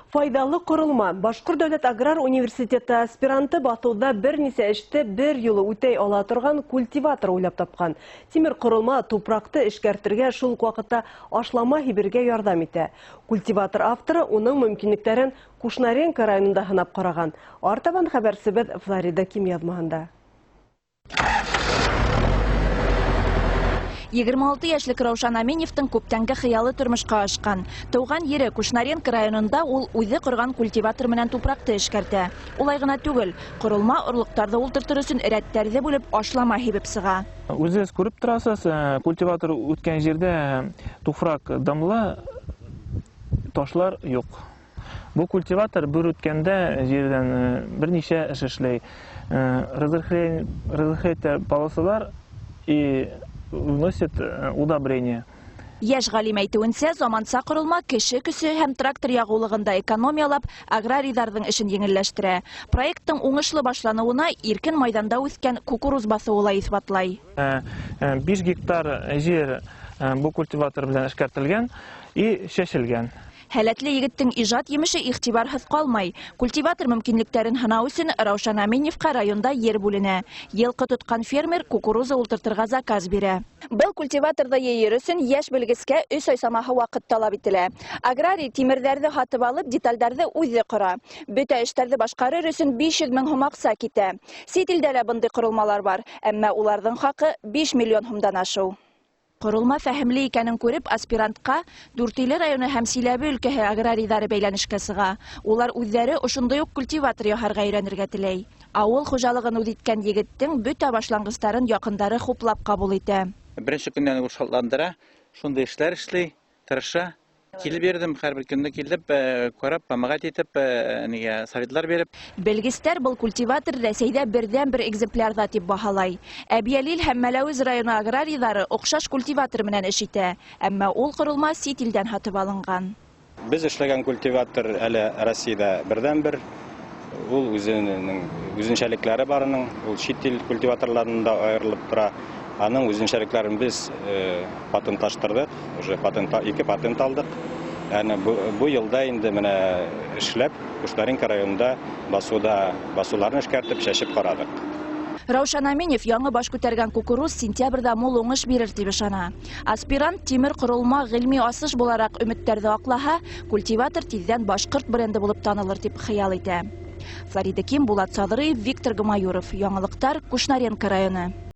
Файҙалы ҡоролма. Башҡорт дәүләт аграр университеты аспиранты баҫыуҙа бер нисә эште бер юлы үтәй ала торған культиватор уйлап тапҡан. Тимер ҡоролма тупраҡты эшкәртергә, шул уҡ ваҡытта ашлама һибергә ярҙам итә. Культиватор авторы уның мөмкинлектәрен Кушнаренко районында һынап ҡараған. Артабан хәбәрсебеҙ Флорида Ким яҙмаһында. 26 йәшлек Раушан Аминевтың күптәнге хыялы тормошҡа ашҡан. Тыуған ере Кушнаренко районында ул үҙе ҡорған культиватор менән тупраҡты эшкәртә. Улай ғына түгел, ҡоролма орлоҡтарҙы ултыртыр өсөн рәттәрҙе бүлеп ашлама һибеп сыға. Үҙегеҙ күреп тораһығыҙ, культиватор үткән ерҙә туфраҡ дымлы, ташлар юҡ. Был культиватор бер үткәндә ерҙән бер нисә эш эшләй. Разрыхлитель полосалар и вносит удобрение. Йәш ғалим әйтеүенсә, заманса ҡоролма кеше көсө һәм трактор яғыулығында экономиялап, аграрийҙарҙың эшен еңелләштерә. Проекттың уңышлы башланыуына иркен майҙанда үҫкән кукуруз баҫыуы ла иҫбатлай. 5 гектар ер был культиватор менән эшкәртелгән и сәселгән. Һәләтле егеттең ижад емеше иғтибарһыҙ ҡалмай. Культиватор мөмкинлектәрен һынау өсөн Раушан Аминевҡа районда ер бүленә. Йылҡы тотҡан фермер кукуруза ултыртырға заказ бирә. Был культиваторҙы йыйыр өсөн йәш белгескә 3 ай самаһы ваҡыт талап ителә. Аграрий тимерҙәрҙе һатып алып, детальдәрҙе үҙе ҡора. Бөтә эштәрҙе башҡарыр өсөн 500 мең һум аҡса китә. Сит илдә лә бындай ҡоролмалар бар, әммә уларҙың хаҡы 5 миллион һумдан ашыу. Ҡоролма фәһемле икәнен күреп, аспирантҡа Дүртөйлө районы һәм Силәбе өлкәһе аграрийҙары бәйләнешкә сыға. Улар үҙҙәре ошондай уҡ культиватор яһарға өйрәнергә теләй. Ауыл хужалығын үҙ иткән егеттең бөтә башланғыстарын яҡындары хуплап ҡабул итә. Беренсе көннән ул шатландыра, шундай эшләр эшләй, тырыша. Килеп йөрөдем, һәр бер көндө килеп, ҡарап, помогать итеп, нигә советлар биреп. Белгестәр был культиватор Рәсәйҙә берҙән-бер экземплярҙа тип баһалай. Әбйәлил һәм Мәләүез районы аграрийҙары оҡшаш культиватор менән эш итә, әммә ул ҡоролма сит илдән һатып алынған. Беҙ эшләгән культиватор әле Россиядә берҙән-бер. Ул үҙенең үҙенсәлектәре бар аның, ул чит ил культиваторларынан да айырылып тора. Аның үҙенсәлектәрен беҙ патентлаштырҙыҡ, уже 2 патент алдыҡ. Әнә бу йылда инде менә эшләп Кушнаренко районында басыуларын эшкәртеп сәсеп ҡараҙыҡ. Раушан Аминев яңы баш күтәргән кукуруз сентябрҙә мул уңыш бирер тип ышана. Аспирант тимер ҡоролма ғилми асыш булараҡ өмөттәрҙе аҡлаһа, культиватор тиҙҙән башҡорт бренды булып танылыр тип хыял итә. Флорида Ким, Булат Саҙрыев, Виктор Гамаюров. Яңылыҡтар, Кушнаренко районы.